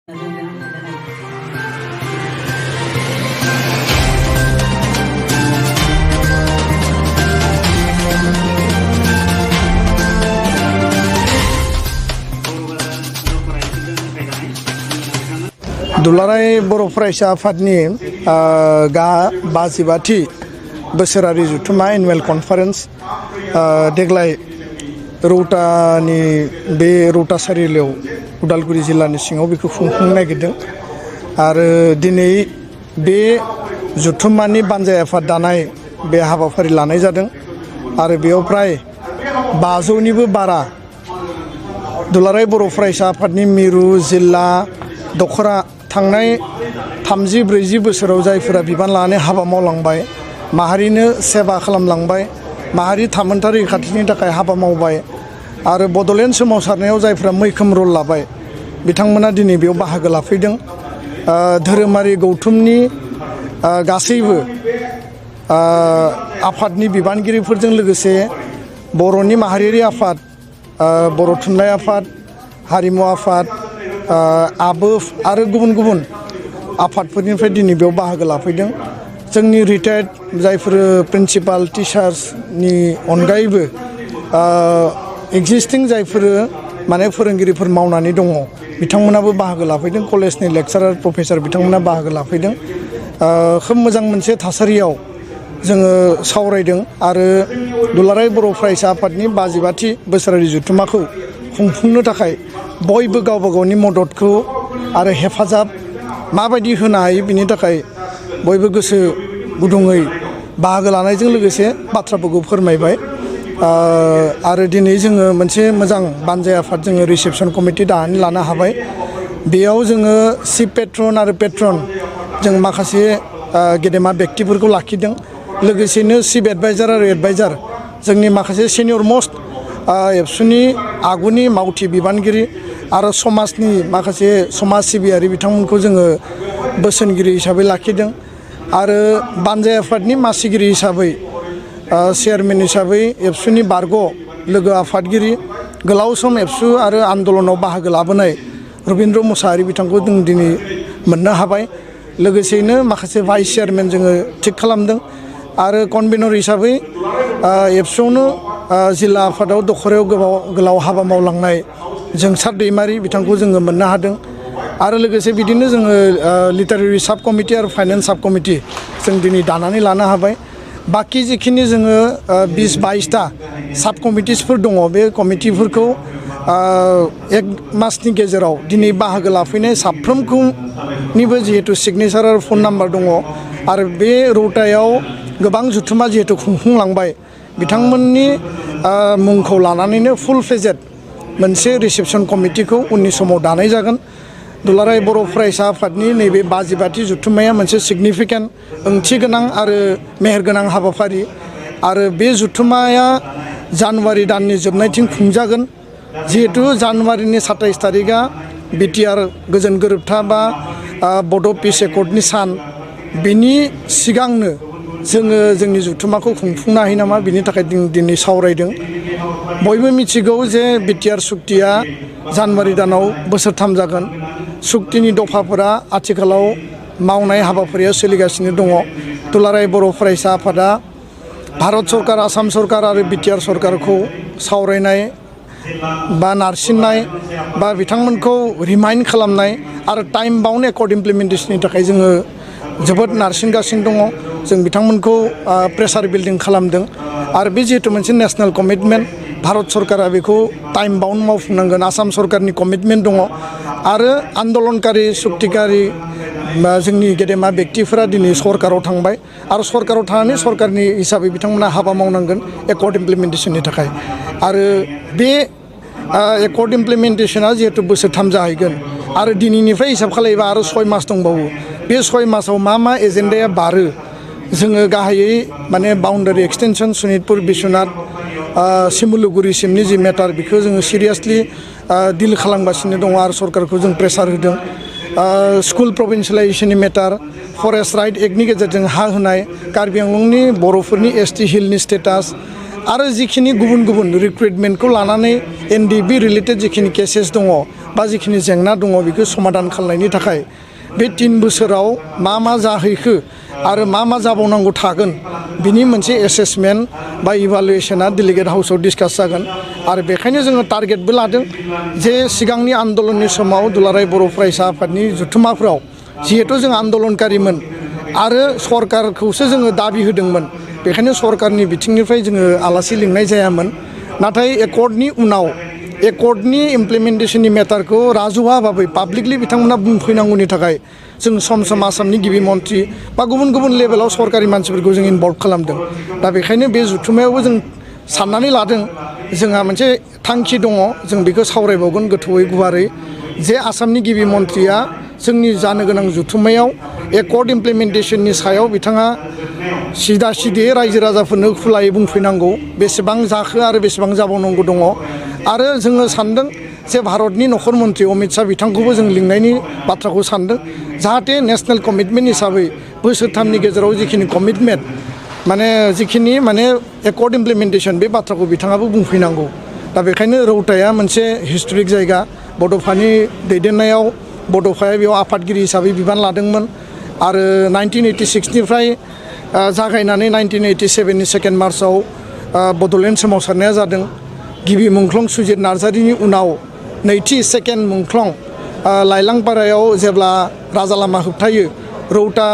दुलाराय बर' फरायसा आफादनि गा 52थि बोसोरारि जथुम्मा एनुवेल कनफारेन्स देग्लाय रौतानि बे रौता सारिआलियाव उदालगुरि जिल्लानि सिङाव बेखौ खुंफुंनो नागिरदों आरो दिनै बे जथुम्मानि बानजाय आफाद दानाय बे हाबाफारि लानाय जादों आरो बेयाव प्राय 500निबो बारा दुलाराय बर' फरायसा आफादनि मिरु जिल्ला दखरा थांनाय 30-40 बोसोराव जायफोरा बिबान लानानै हाबा मावलांबाय माहारिनो सेवा खालामलांबाय माहारि थामोनथारि रैखाथिनि थाखाय हाबा मावबाय आरो बड'लेण्ड सोमावसारनायाव जायफोरा मैखोम रल लाबाय बिथांमोना दिनै बेयाव बाहागो लाफैदों धोरोमारि गौथुमनि गासैबो आफादनि बिबानगिरिफोरजों लोगोसे बर'नि माहारियारि आफाद बर' थुनलाइ आफाद हारिमु आफाद आबोफ आरो गुबुन गुबुन आफादफोरनिफ्राय दिनै बेयाव बाहागो लाफैदों जोंनि रिटायार्ड जायफोर प्रिन्सिपाल टिचार्सनि अनगायैबो एक्जिस्टिं जायफोर माने फोरोंगिरिफोर मावनानै दङ बिथांमोनाबो बाहागो लाफैदों कलेजनि लेक्चारार प्रफेसर बिथांमोना बाहागो लाफैदों खोब मोजां मोनसे थासारियाव जोङो सावरायदों आरो दुलाराय बर' फरायसा आफादनि 52थि बोसोरारि जथुम्माखौ खुंफुंनो थाखाय बयबो गावबा गावनि मददखौ आरो हेफाजाब माबायदि होनो हायो बिनि थाखाय बयबो गोसो गुदुङै बाहागो लानायजों लोगोसे बाथ्राफोरखौ फोरमायबाय आरो दिनै जोङो मोनसे मोजां बानजाय आफाद जोङो रिसेपसन कमिटि दानानै लानो हाबाय बेयाव जोङो चिफ पेट्रन आरो पेट्रन जों माखासे गेदेमा व्यक्तिफोरखौ लाखिदों लोगोसेनो चिफ एडभाइजार आरो एडभाइजार जोंनि माखासे सिनियर मोस्ट एबसुनि आगुनि मावथि बिबानगिरि आरो समाजनि माखासे समाज सिबियारि बिथांमोनखौ जोङो बोसोनगिरि हिसाबै लाखिदों आरो बानजाय आफादनि मासिगिरि हिसाबै चेयारमेन हिसाबै एबसुनि बारग' लोगो आफादगिरि गोलाव सम एबसु आरो आन्दलनाव बाहागो लाबोनाय रबिन्द्र मुसाहारि बिथांखौ जों दिनै मोननो हाबाय लोगोसेयैनो माखासे भाइस चेयारमेन जोङो थिग खालामदों आरो कनभेनर हिसाबै एबसुआवनो जिल्ला आफादाव दखरायाव गोलाव हाबा मावलांनाय जोंसार दैमारि बिथांखौ जोङो मोननो हादों आरो लोगोसे बिदिनो जोङो लिटारेरि साब कमिटि आरो फाइनेन्स साब कमिटि जों दिनै दानानै लानो हाबाय बाखि जिखिनि जोङो 20-22टा साब कमिटिसफोर दङ बे कमिटिफोरखौ एक मासनि गेजेराव दिनै बाहागो लाफैनाय साफ्रोमखौनिबो जिहेतु सिगनेचार आरो फन नाम्बार दङ आरो बे रौतायाव गोबां जथुम्मा जिहेतु खुंफुंलांबाय बिथांमोननि मुंखौ लानानैनो फुल फेजेड मोनसे रिसेपसन कमिटिखौ उननि समाव दानाय जागोन दुलाराय बर' फरायसा आफादनि नैबे 52थि जथुम्माया मोनसे सिगनिफिकेन्ट ओंथि गोनां आरो मेहेरगोनां हाबाफारि आरो बे जथुम्माया जानुवारि दाननि जोबनायथिं खुंजागोन जिहेतु जानुवारिनि 27 तारिखआ बिटिआर गोजोन गोरोबथा बा बड' पिस एकर्डनि सान बिनि सिगांनो जोङो जोंनि जथुम्माखौ खुंफुंनो हायो नामा बिनि थाखाय दिनै सावरायदों बयबो मिथिगौ जे बिटिआर सुक्तिया जानुवारि दानाव बोसोरथाम जागोन सुक्तिनि दफाफोरा आथिखालाव मावनाय हाबाफारिया सोलिगासिनो दङ दुलाराय बर' फरायसा आफादा भारत सरकार आसाम सरकार आरो बिटिआर सरकारखौ सावरायनाय बा नारसिननाय बा बिथांमोनखौ रिमाइन्ड खालामनाय आरो टाइम बाउन्ड एकर्ड इमप्लिमेन्टेसननि थाखाय जोङो जोबोद नारसिनगासिनो दङ जों बिथांमोनखौ प्रेसार बिल्डिं खालामदों आरो बे जिहेतु मोनसे नेशनेल कमिटमेन्ट भारत सरकारा बेखौ टाइम बाउन्ड मावफुंनांगोन आसाम सरकारनि कमिटमेन्ट दङ आरो आन्दलनकारि सुक्तिकारि जोंनि गेदेमा व्यक्तिफोरा दिनै सरकाराव थांबाय आरो सरकाराव थानानै सरकारनि हिसाबै बिथांमोना हाबा मावनांगोन एकर्ड इमप्लिमेन्टेसननि थाखाय आरो बे एकर्ड इमप्लिमेन्टेसना जिहेतु बोसोरथाम जाहैगोन आरो दिनैनिफ्राय हिसाब खालामोबा आरो 6 मास दंबावो बे 6 मासाव मा एजेन्डाया बारो जोङो गाहायै माने बाउन्डारि एक्सटेनसन सनितपुर बिश्वनाथ सिमुलुगुरिसिमनि जि मेटार बेखौ जोङो सिरियासलि डिल खालामगासिनो दङ आरो सरकारखौ जों प्रेसार होदों स्कुल प्रभिन्सियेलाइजेसननि मेटार फरेस्ट राइट एक्टनि गेजेरजों हा होनाय कार्बि आंलंनि बर'फोरनि एसटि हिलनि स्टेटास आरो जिखिनि गुबुन गुबुन रिक्रुइटमेन्टखौ लानानै एनडिबि रिलेटेड जिखिनि केसेस दङ बा जिखिनि जेंना दङ बेखौ समाधान खालामनायनि थाखाय बे 3 बोसोराव मा जाहैखो आरो मा जाबावनांगौ थागोन बिनि मोनसे एसेसमेन्ट बा इभालुएसना डेलिगेट हाउसआव डिसकास जागोन आरो बेखायनो जोङो टारगेटबो लादों जे सिगांनि आन्दलननि समाव दुलाराय बर' फरायसा आफादनि जथुम्माफोराव जिहेतु जों आन्दलनकारिमोन आरो सरकारखौसो जोङो दाबि होदोंमोन बेखायनो सरकारनि बिथिंनिफ्राय जोङो आलासि लिंनाय जायामोन नाथाय एकर्डनि उनाव एकर्डनि इमप्लिमेन्टेसननि मेटारखौ राजुवा भाबै पाब्लिकलि बिथांमोना बुंफैनांगौनि थाखाय जों सम आसामनि गिबि मन्थ्रि बा गुबुन लेभेलाव सरकारि मानसिफोरखौ जों इनभल्भ खालामदों दा बेखायनो बे जथुम्मायावबो जों साननानै लादों जोंहा मोनसे थांखि दङ जों बेखौ सावरायबावगोन गोथौयै गुवारै जे आसामनि गिबि मन्थ्रिया जोंनि जानो गोनां जथुम्मायाव एकर्ड इमप्लिमेन्टेसननि सायाव बिथाङा सिदायै रायजो राजाफोरनो खुलायै बुंफैनांगौ बेसेबां जाखो आरो बेसेबां जाबावनांगौ दङ आरो जोङो सानदों जे भारतनि नखर मन्थ्रि अमित शाह बिथांखौबो जों लिंनायनि बाथ्राखौ सानदों जाहाथे नेशनेल कमिटमेन्ट हिसाबै बोसोरथामनि गेजेराव जिखिनि कमिटमेन्ट जिखिनि एकर्ड इमप्लिमेन्टेसन बे बाथ्राखौ बिथाङाबो बुंफैनांगौ दा बेखायनो रौताया मोनसे हिस्टरिक जायगा बड'फानि दैदेननायाव बड'फाया बेयाव आफादगिरि हिसाबै बिबान लादोंमोन आरो 1986निफ्राय जागायनानै 1987नि 2 मार्चआव बड'लेण्ड सोमावसारनाया जादों गिबि मुंख्लं सुजित नार्जारिनि उनाव नैथि सेकेन्ड मुंख्लं लाइलांपारायाव जेब्ला राजा लामा होबथायो रौता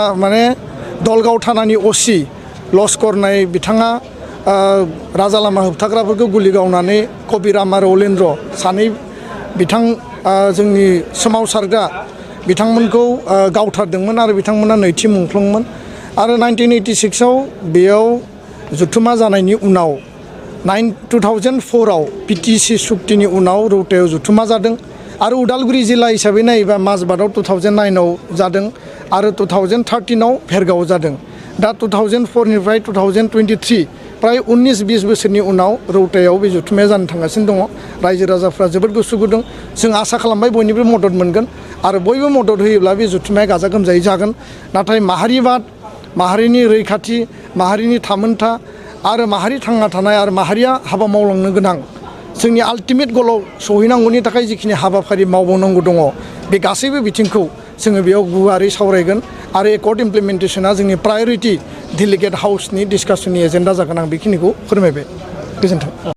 दलगाव थानानि असि लस्करनाय बिथाङा राजा लामा होबथाग्राफोरखौ गुलि गावनानै कबिराम आरो अलेन्द्र सानै बिथां जोंनि सोमावसारग्रा बिथांमोनखौ गावथारदोंमोन आरो बिथांमोना नैथि मुंख्लंमोन आरो 1986आव बेयाव जथुम्मा जानायनि उनाव 2004आव पिटिसि सुक्तिनि उनाव रौतायाव जथुम्मा जादों आरो उदालगुरि जिल्ला हिसाबै नायोबा माजबाटआव 2009आव जादों आरो 2013आव भेरगावआव जादों दा 2004निफ्राय 2023 प्राय 19-20 बोसोरनि उनाव रौतायाव बे जथुम्माया जानो थांगासिनो दङ रायजो राजाफ्रा जोबोद गोसो गुदुं जों आसा खालामबाय बयनिबो मदद मोनगोन आरो बयबो मदद होयोब्ला बे जथुम्माया गाजा गोमजायै जागोन नाथाय माहारिबाद माहारिनि रैखाथि माहारिनि थामोनथा आरो माहारि थांना थानाय आरो माहारिया हाबा मावलांनो गोनां जोंनि आल्टिमेट गलाव सहैनांगौनि थाखाय जिखिनि हाबाफारि मावबावनांगौ दङ बे गासैबो बिथिंखौ जोङो बेयाव गुवारै सावरायगोन आरो एकर्ड इमप्लिमेन्टेसना जोंनि प्रायरिटि डेलिगेट हाउसनि डिसकासननि एजेन्डा जागोन आं बेखिनिखौ फोरमायबाय गोजोन्थों।